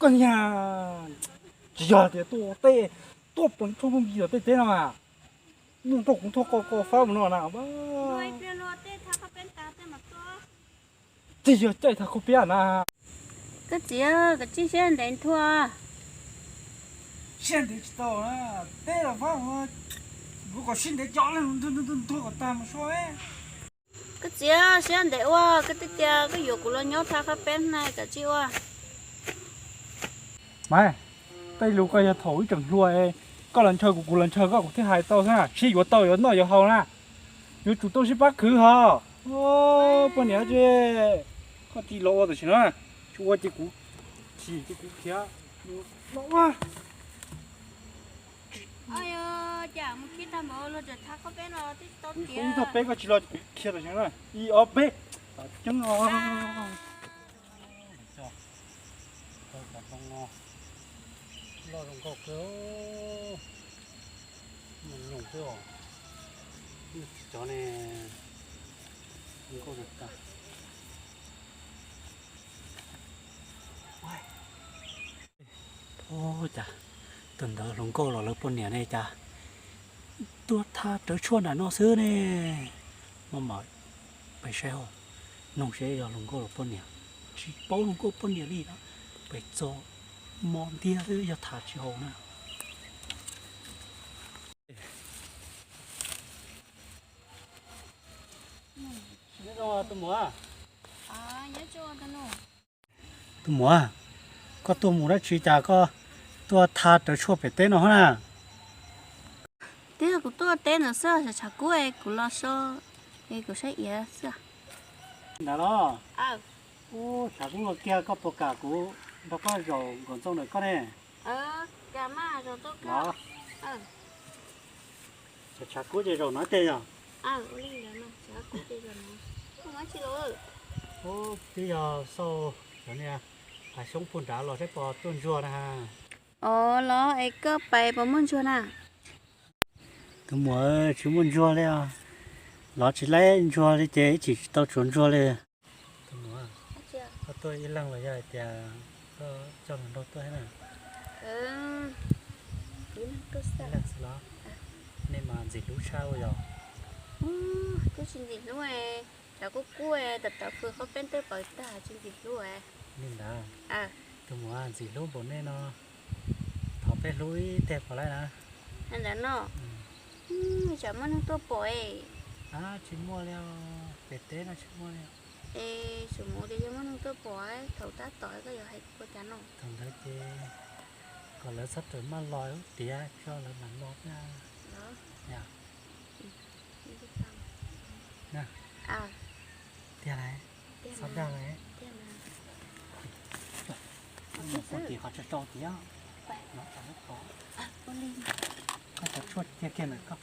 Yog, tsis yog tias tuaj ua teb, tuaj plob tshuaj nplooj npis tom tej teb no mas, muaj nrog kuv nrog koj koj fab mus no na. Tsis yog caij thag koj piab na. Koj txiv, koj tsij siab ntev nthua. Siab ntev tsis tau na, teb los fab, kuv kom siab ntev cov nthua kom tag mus so. Koj txiv, siab ntev ua, koj twb tias koj yuav kuv los nyob thab koj piab na, koj tsij ua. Mas, tej lus koj yog thaum ib tseem hluas, koj los ntshaw kuv, kuv los ntshaw koj, kuv thiaj hais tau xwb na. Sib yuav tau yuav noj yuav haus na, yuav tsum tau sib pab khwv hos. Poj niam, koj tsis los ua tam sim no, tsis ua ces kuv chim ces kuv khiav los ua. Ib tog peb koj tsis los kuv khiav tam sim no, ib ob peb, ceeb os. Cov hlob no loj zoo nkauj kawg, nyoos xwb os. Cov ne, zoo nkauj tas. Ua cas tus ntawd hluas nkauj los lawv poj niam ne cas tuaj thab rawv tshuaj nram no xwb ne? Maj mam pem saib hauv, noog seb yog hluas nkauj los poj niam. Tsis paub hluas nkauj poj niam li na, pem txog mo ntiag xwb yog tham tsis haum na. Tus muam, koj tuaj mus dab tsi cas koj tuaj thab rawv tshuaj pem teb no na? Twb yog kuv tuaj teb ntawd xwb, tshav kub es kuv los so es kuv saib iav xwb. Ntawd los? Tshav kub ua kiag koj puas kam kuv nrog koj zaum nkaum ntxooj ntawm koj ne? Los, tshav kub ces zaum no tej yog. Ub, twb yog xauj cov niag hav xyoob puag nrad los saib puas tuaj ntsuag na. Os, los es koj pais puas muaj ntsuag na? Tus muam, tsis muaj ntsuag li os. Los tsis laib ntsuag li ces ib tsam tsis tau tsuav ntsuag li. Tus muam, koj tuaj ib leeg los yog hais tias koj coj hluas nraug tuaj thiab na? Ib leeg xwb los? Nej mas ntxim hlub tshaj ua yog. Kuj tsis ntxim hlub, tshav kub kub, tawv tawv fws qhov peb twb pawv tag tsis ntxim hlub. Li ntawd, tus muam ntxim hlub npaum nej no, thov peb hlub ib teg puas laib na? Ntawd no, tsam muaj neeg tuaj pom. Tsis muaj li, pem teb no tsis muaj li. Es tsam mus tias yog muaj neeg tuaj pom, thaum tab tom koj yuav hais ua cas no? Thaum ntawd ces kom lawv txhob rawm maj los lub tiav tso lawv mam los thiab. Tiag lauj, txhob dag lauj. Mus pem tim qhov tsau tsau tiag, no tsam lub ko, koj cov tshuaj tiag kiag ntawm koj.